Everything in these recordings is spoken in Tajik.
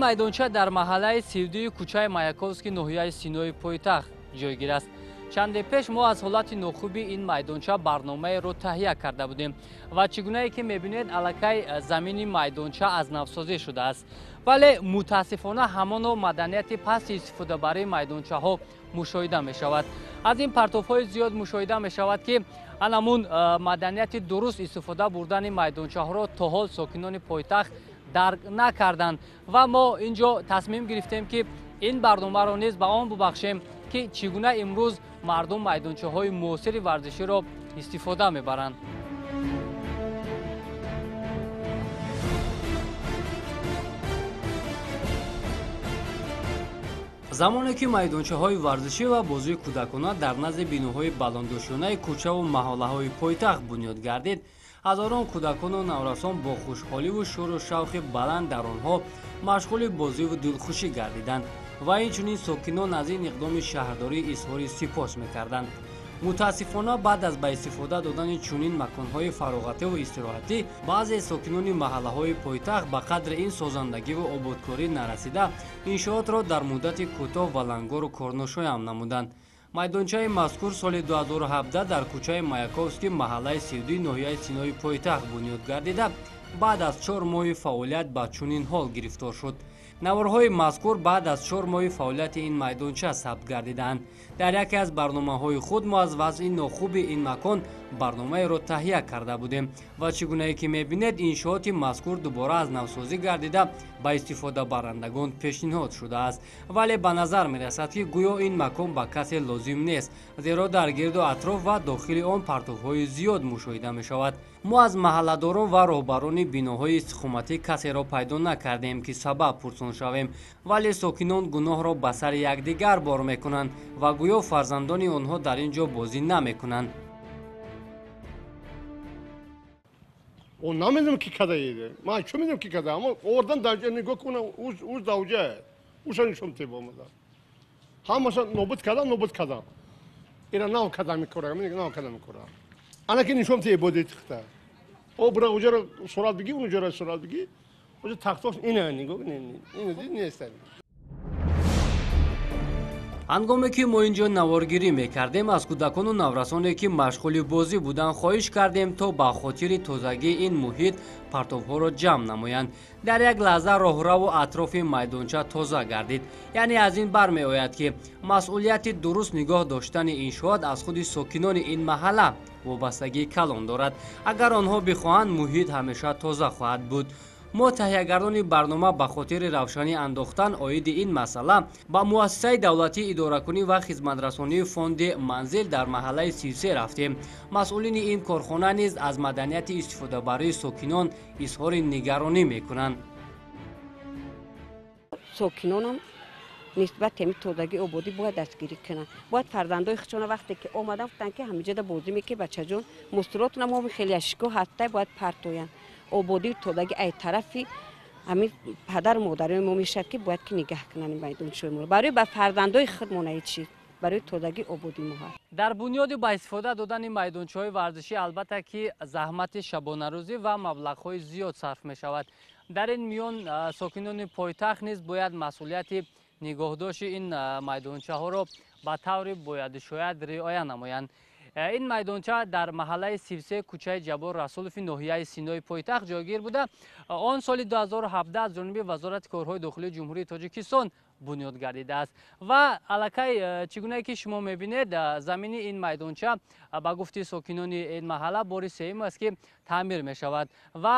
Майдонча дар маҳаллаи 32 кӯчаи Маяковский ноҳияи Синои пойтахт ҷойгир аст. Чанде пеш мо аз ҳолати нохуби ин майдонча барномаеро таҳия карда будем ва чӣ гунае ки мебинед, аллакай замини майдонча аз навсозӣ шудааст, вале мутаассифона ҳамоно маданияти пасти истифодабарии майдончаҳо мушоҳида мешавад. Аз ин партовҳои зиёд мушоҳида мешавад, ки анамун маданияти дуруст истифода бурдани майдончаҳоро то ҳол сокинони пойтахт дарк накарданд ва мо ин ҷо тасмим гирифтем, ки ин барномаро низ ба он бубахшем, ки чӣ гуна имрӯз мардум майдончаҳои муосири варзиширо истифода мебаранд. Замоне ки майдончаҳои варзишӣ ва бозии кӯдакона дар назди биноҳои баландошёнаи кӯчаву маҳаллаҳои пойтахт бунёд гардид, ҳазорон кӯдакону наврасон бо хушҳоливу шӯру шавқи баланд дар онҳо машғули бозиву дилхушӣ гардиданд ва инчунин сокинон аз ин иқдоми шаҳрдорӣ изҳори сипос мекарданд. Мутаассифона, баъд аз ба истифода додани чунин маконҳои фароғативу истироҳатӣ, баъзе сокинони маҳаллаҳои пойтахт ба қадри ин созандагиву ободкорӣ нарасида, иншоотро дар муддати кӯтоҳ валангору корношоям намуданд. Майдончаи мазкур соли 2017 дар кӯчаи Маяковский маҳаллаи 32 ноҳияи Синои пойтахт бунёд гардида, баъд аз 4 моҳи фаъолият ба чунин ҳол гирифтор шуд. Наворҳои мазкур баъд аз 4 моҳи фаъолияти ин майдонча сабт гардидаанд. Дар яке аз барномаҳои худ мо аз вазъи нохуби ин макон барномаеро таҳия карда будем ва чӣ гунае ки мебинед, иншооти мазкур дубора аз навсозӣ гардида, ба истифодабарандагон пешниҳод шудааст, вале ба назар мерасад, ки гӯё ин макон ба касе лозим нест, зеро дар гирду атроф ва дохили он партовҳои зиёд мушоҳида мешавад. Мо аз маҳалладорон ва роҳбарони биноҳои истиқоматӣ касеро пайдо накардем, ки сабаб пурсон шавем, вале сокинон гуноҳро ба сари якдигар бор мекунанд ва гӯё фарзандони онҳо дар ин ҷо бозӣ намекунанд. О намедонам, ки када еде. Ман чӣ медонам, ки када, аммо овардан дар нигоҳ кунам, уз давҷа уша нишон теб омада. Ҳамаша нобуд кардам, нобуд кардам. Ира нав када мекора, нав када мекора. Ана ки нишон теб боди тихта. О бура уҷара сурат бигӣ, унуҷара сурат бигӣ. Уҷа тахтош ина нигоҳ, ина дид нест. Ҳангоме ки мо ин ҷо наворгирӣ мекардем, аз кӯдакону наврасоне, ки машғули бозӣ буданд, хоҳиш кардем, то ба хотири тозагии ин муҳит партовҳоро ҷамъ намоянд. Дар як лаҳза роҳраву атрофи майдонча тоза гардид. Яъне аз ин бармеояд, ки масъулияти дуруст нигоҳ доштани иншоот аз худи сокинони ин маҳалла вобастагии калон дорад. Агар онҳо бихоҳанд, муҳит ҳамеша тоза хоҳад буд. Мо таҳиягардони барнома ба хотири равшанӣ андохтан оиди ин масъала ба муассисаи давлатии идоракунӣ ва хизматрасонии фонди манзил дар маҳаллаи 33 рафтем. Масъулини ин корхона низ аз маданияти истифодабарии сокинон изҳори нигаронӣ мекунанд. Сокинонам нисбат ҳами тозагӣ ободӣ бояд дастгирӣ кунанд. Бояд фарзандои худшона вақте ки омадан, гуфтанд, ки ҳамиҷода бозӣ мекунед, бачаҷон, мустуротона мо хеле ашико ҳаста бояд партоянд. Ободӣ тозагӣ ай тарафи ҳамин падару модарои мо мешавад, ки бояд ки нигаҳ кунанд майдончаҳои моро барои ба фарзандои худмон, ай чиз барои тозагӣ ободӣ мо ҳаст. Дар бунёди ба истифода додани майдончаҳои варзишӣ албатта ки заҳмати шабонарӯзӣ ва маблағҳои зиёд сарф мешавад. Дар ин миён сокинони пойтахт низ бояд масъулияти нигоҳдошти ин майдончаҳоро ба таври бояду шояд риоя намоянд. Ин майдонча дар маҳаллаи 33 кӯчаи Ҷаббор Расулови ноҳияи Синои пойтахт ҷойгир буда, он соли 2017 аз ҷониби Вазорати корҳои дохилии Ҷумҳурии Тоҷикистон бунёд гардидааст ва аллакай, чӣ гунае ки шумо мебинед, замини ин майдонча ба гуфти сокинони ин маҳалла бори сеюм аст, ки таъмир мешавад. Ва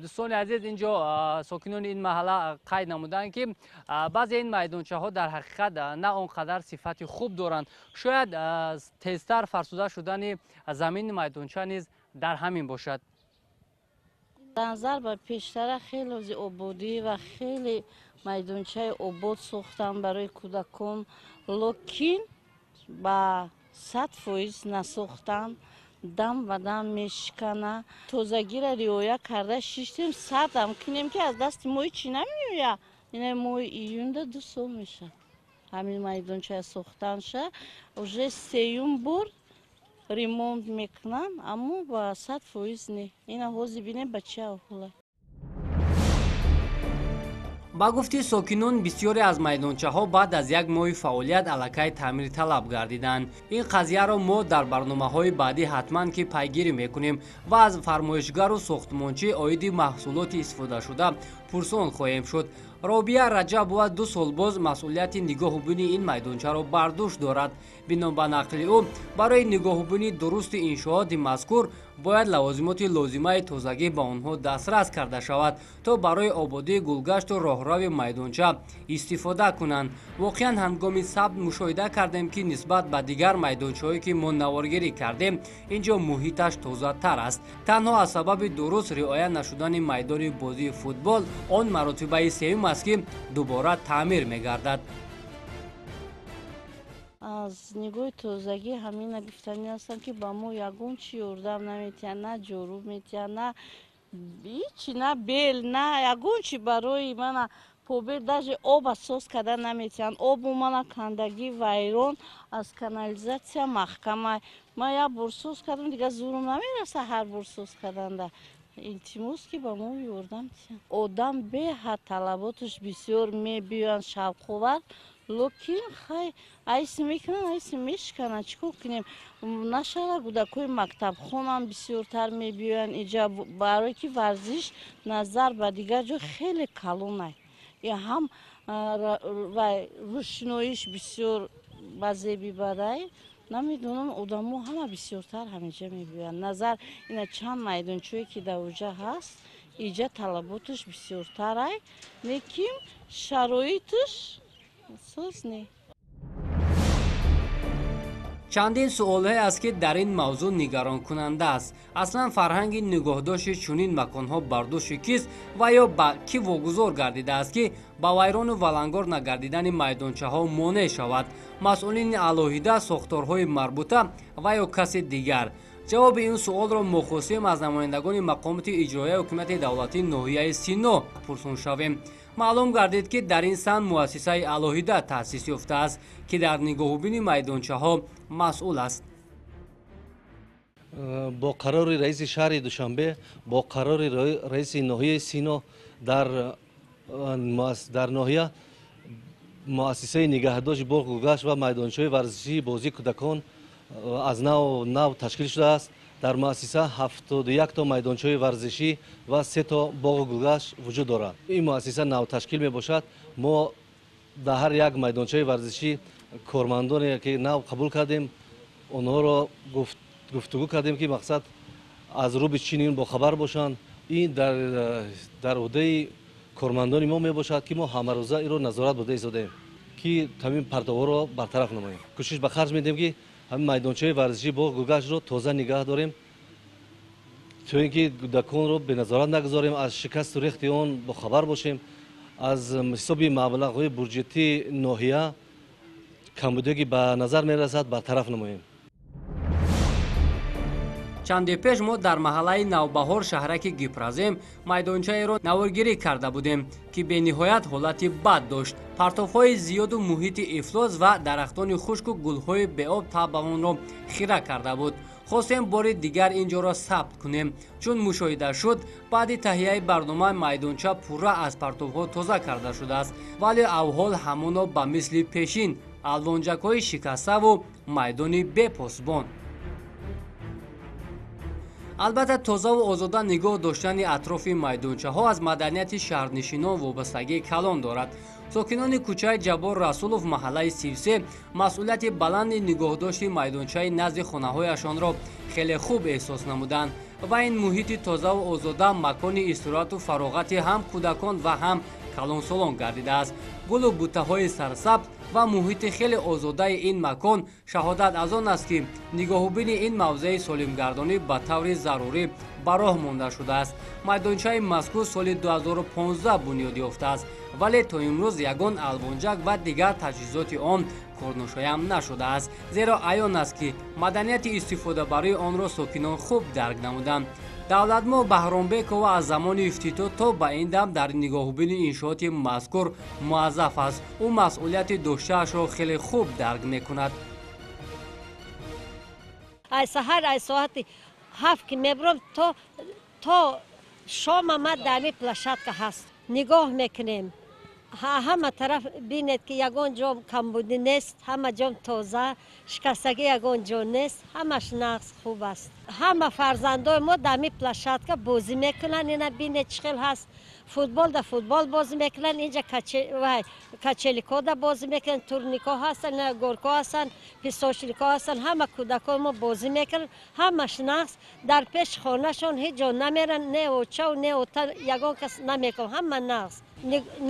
дӯстони азиз, ин ҷо сокинони ин маҳалла қайд намуданд, ки баъзе ин майдончаҳо дар ҳақиқат на он қадар сифати хуб доранд. Шояд тезтар фарсуда шудани замини майдонча низ дар ҳамин бошад. Назар ба пештара хеле ободӣ ва хеле майдончаи обод сохтан барои кӯдакон, лекин ба 100% насохтан, дам ба дам мешикана. Тозагиро риоя карда шиштем, садам кинем, ки аз дасти мо ҳичи намеояд. Ина моҳи июнда 2 сол мешавад ҳамин майдонча сохтанша. Уже сеюм бор ремонт мекунам, аммо ба 100% не. Ина ҳозир бинем, ба чӣ аҳвола. Ба гуфти сокинон, бисёре аз майдончаҳо баъд аз як моҳи фаъолият аллакай таъмирталаб гардиданд. Ин қазияро мо дар барномаҳои баъдӣ ҳатман ки пайгирӣ мекунем ва аз фармоишгару сохтмончӣ оиди маҳсулоти истифодашуда пурсон хоҳем шуд. Робия Раҷабова 2 сол боз масъулияти нигоҳубини ин майдончаро бар дӯш дорад. Бино ба нақли ӯ, барои нигоҳубини дурусти иншооти мазкур бояд лавозимоти лозимаи тозагӣ ба онҳо дастрас карда шавад, то барои ободии гулгашту роҳрави майдонча истифода кунанд. Воқеан, ҳангоми сабт мушоҳида кардем, ки нисбат ба дигар майдончаҳое ки мо наворгирӣ кардем, ин ҷо муҳиташ тозатар аст. Танҳо аз сабаби дуруст риоя нашудани майдони бозии футбол он маротибаи сеюм аст, ки дубора таъмир мегардад. Аз нигоҳи тозагӣ ҳамина гуфтанӣ ҳастам, ки ба мо ягон чи ёрдам наметиҳанд, на ҷоруб метиҳанд, на ҳичи, на бел, на ягон чи барои мана побел, даже об асос карда наметиҳанд. Обу мана кандагӣ вайрон, аз канализатсия маҳкама. Ман як бор соз кардам, дигар зурум намераса ҳар бор соз карданда. Илтимос, ки ба мо ёрдам диҳанд. Одам беҳад талаботаш бисёр, мебиёянд, шавқовар, лекин хай айси мекунанд, айси мешикананд. Чӣ кор кунем? Нашава, кӯдакҳои мактабхонам бисёртар мебиёянд иҷа, барое ки варзиш назар ба дигар ҷо хеле калонай. Ҳам рӯшноиш бисёр ба зеби бадай. Намедонам, одамо ҳама бисёртар ҳаминҷа мебиёянд. Назар ина чанд майдончое ки дар оҷа ҳаст, иҷа талаботаш бисёртарай, лекин шароиташ соз не. Чандин суолҳое аст, ки дар ин мавзӯъ нигаронкунанда аст. Аслан фарҳанги нигоҳдошти чунин маконҳо бар дӯши кист ва ё ба кӣ вогузор гардидааст, ки ба вайрону валангор нагардидани майдончаҳо монеъ шавад? Масъулини алоҳида, сохторҳои марбута ва ё каси дигар? Ҷавоби ин суолро мо хостем аз намояндагони мақомоти иҷроияи ҳукумати давлатии ноҳияи Сино пурсон шавем. Маълум гардид, ки дар ин самт муассисаи алоҳида таъсис ёфтааст, ки дар нигоҳубини майдончаҳо масъул аст. Бо қарори раиси шаҳри Душанбе, бо қарори раиси ноҳияи Сино дар ноҳия муассисаи нигаҳдошти боғ, гулгашт ва майдончаҳои варзишии бозии кӯдакон аз нав ташкил шудааст. Дар муассиса 71 то майдончаҳои варзишӣ ва 3 то боғу гулгашт вуҷуд дорад. Ин муассиса навташкил мебошад. Мо дар ҳар як майдончаи варзишӣ кормандоне ки нав қабул кардем, онҳоро гуфтугӯ кардем, ки мақсад аз рӯби чинин бохабар бошанд. Ин дар ӯҳдаи кормандони мо мебошад, ки мо ҳамарӯза инро назорат бурда истодаем, ки ҳамин партовҳоро бартараф намоем. Кӯшиш ба харҷ медиҳем, ки ҳамин майдончаи варзишӣ, боғ, гулгаштро тоза нигаҳ дорем, то ин ки кӯдаконро беназорат нагузорем, аз шикасту рехти он бохабар бошем. Аз ҳисоби маблағҳои буҷетии ноҳия камбудие ки ба назар мерасад, бартараф намоем. Чанде пеш мо дар маҳаллаи Навбаҳор, шаҳраки Гипразем, майдончаеро наворгирӣ карда будем, ки бениҳоят ҳолати бад дошт. Партовҳои зиёду муҳити ифлос ва дарахтони хушку гулҳои беоб таб онро хира карда буд. Хостем бори дигар ин ҷоро сабт кунем, чун мушоҳида шуд, баъди таҳияи барнома майдонча пурра аз партовҳо тоза карда шудааст, вале авҳол ҳамоно ба мисли пешин: алвонҷакҳои шикаставу майдони бепосбон. Албатта, тозаву озода нигоҳ доштани атрофи майдончаҳо аз маданияти шаҳрнишинон вобастагии калон дорад. Сокинони кӯчаи Ҷаббор Расулов, маҳаллаи 33, масъулияти баланди нигоҳдошти майдончаи назди хонаҳояшонро хеле хуб эҳсос намуданд ва ин муҳити тозаву озода макони истироҳату фароғати ҳам кӯдакон ва ҳам калонсолон гардидааст. Гулу буттаҳои сарсабз ва муҳити хеле озодаи ин макон шаҳодат аз он аст, ки нигоҳубини ин мавзеи солимгардонӣ ба таври зарурӣ ба роҳ монда шудааст. Майдончаи мазкур соли 2015 бунёд ёфтааст, вале то имрӯз ягон алвонҷак ва дигар таҷҳизоти он корношоям нашудааст, зеро аён аст, ки маданияти истифодабарии онро сокинон хуб дарк намуданд. Давлатмо Баҳромбекова аз замони ифтитоҳ то ба ин дам дар нигоҳубини иншооти мазкур муаззаф аст. Ӯ масъулияти доштаашро хеле хуб дарк мекунад. Ай саҳар, ай соати 7 ки мебурам, то шома ма дар ами площадка ҳаст, нигоҳ мекунем. Ҳама тараф бинед, ки ягон ҷо камбудӣ нест, ҳама ҷо тоза, шикастагӣ ягон ҷо нест, ҳамаш нағз, хуб аст. Ҳама фарзандои мо дар ҳамин площадка бозӣ мекунанд. Ина бинед, чӣ хел ҳаст. Футбол да футбол бозӣ мекунанд, инҷа качелико да бозӣ мекунанд, турнико ҳастанд, горка ҳастанд, песочнико ҳастанд. Ҳама кӯдакои мо бозӣ мекунанд, ҳамаш нағз. Дар пеши хонашон ҳеҷ ҷо намеранд, не очаву не ота, ягон кас намекунад, ҳама нағз.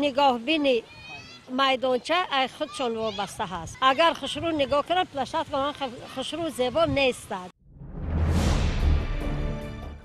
Нигоҳбини майдонча ай худшон вобаста ҳаст. Агар хушрӯ нигоҳ кунанд, площадка хушрӯ зебо нестад.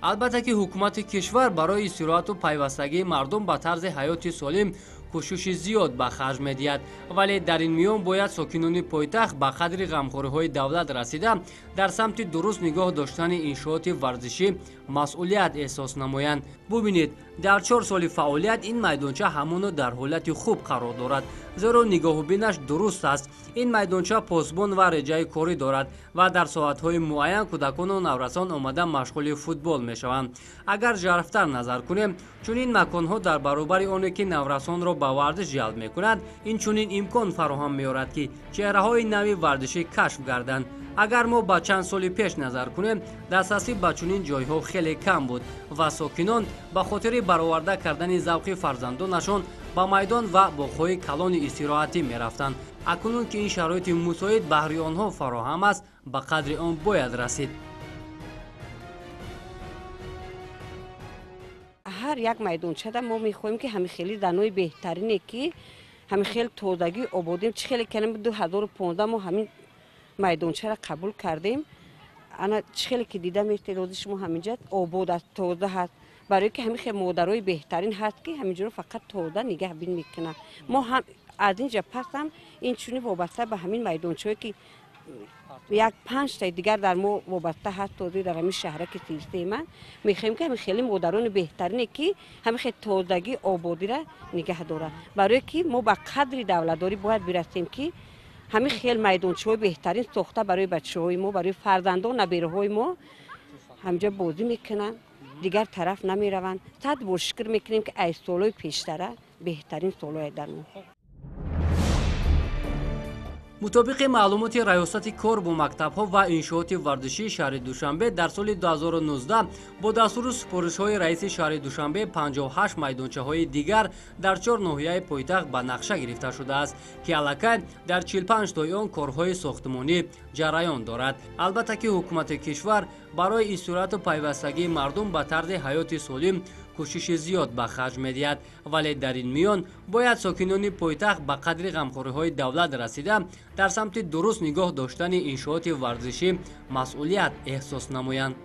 Албатта, ки ҳукумати кишвар барои истироҳату пайвастагии мардум ба тарзи ҳаёти солим кӯшиши зиёд ба харҷ медиҳад, вале дар ин миён бояд сокинони пойтахт ба қадри ғамхориҳои давлат расида, дар самти дуруст нигоҳ доштани иншооти варзишӣ масъулият эҳсос намоянд. Бубинед, дар 4 соли фаъолият ин майдонча ҳамоно дар ҳолати хуб қарор дорад, зеро нигоҳубинаш дуруст аст. Ин майдонча посбон ва реҷаи корӣ дорад ва дар соатҳои муайян кӯдакону наврасон омада машғули футбол мешаванд. Агар жарфтар назар кунем, чунин маконҳо дар баробари оне ки наврасонро ба варзиш ҷалб мекунад, инчунин имкон фароҳам меорад, ки чеҳраҳои нави варзишӣ кашф гарданд. Агар мо ба чанд соли пеш назар кунем, дастрасӣ ба чунин ҷойҳо хеле кам буд ва сокинон ба хотири бароварда кардани завқи фарзандонашон ба майдон ва боғҳои калони истироҳатӣ мерафтанд. Акнун ки ин шароити мусоид баҳри онҳо фароҳам аст, ба қадри он бояд расид. Ҳар як майдончада мо мехоҳем, ки ҳамин хели занои беҳтарине, ки ҳамин хел тозагӣ, ободем. Чӣ хеле кардем, 2015 мо ҳамин майдончаро қабул кардем. Ана, чӣ хеле ки дида метед, ҳозир шумо ҳаминҷа обод аст, тоза ҳаст, барое ки ҳамин хел модарои беҳтарин ҳаст, ки ҳаминҷоро фақат тоза нигаҳбин мекунад. Мо ҳам аз инҷа пасам инчунин вобаста ба ҳамин майдончаое, ки як панҷтаи дигар дар мо вобаста ҳаст, тоза дар ҳамин шаҳраки 33 ман мехоҳем, ки ҳамин хеле модарони беҳтарине, ки ҳамин хел тозагӣ, ободиро нигаҳ дорад, барое ки мо ба қадри давлатдорӣ бояд бирасем, ки ҳамин хел майдончаҳои беҳтарин сохта барои бачаҳои мо, барои фарзандон, набераҳои мо ҳамҷа бозӣ мекунанд, дигар тараф намераванд. Сад бор шукр мекунем, ки аз солҳои пештара беҳтарин солҳое дар мо. Мутобиқи маълумоти Раёсати кор бо мактабҳо ва иншооти варзишии шаҳри Душанбе, дар соли 2019 бо дастуру супоришҳои раиси шаҳри Душанбе 58 майдончаҳои дигар дар чор ноҳияи пойтахт ба нақша гирифта шудааст, ки аллакай дар 45 тои он корҳои сохтмонӣ ҷараён дорад. Албатта, ки ҳукумати кишвар барои истироҳату пайвастагии мардум ба тарзи ҳаёти солим кӯшиши зиёд ба харҷ медиҳад, вале дар ин миён бояд сокинони пойтахт ба қадри ғамхориҳои давлат расида, дар самти дуруст нигоҳ доштани иншооти варзишӣ масъулият эҳсос намоянд.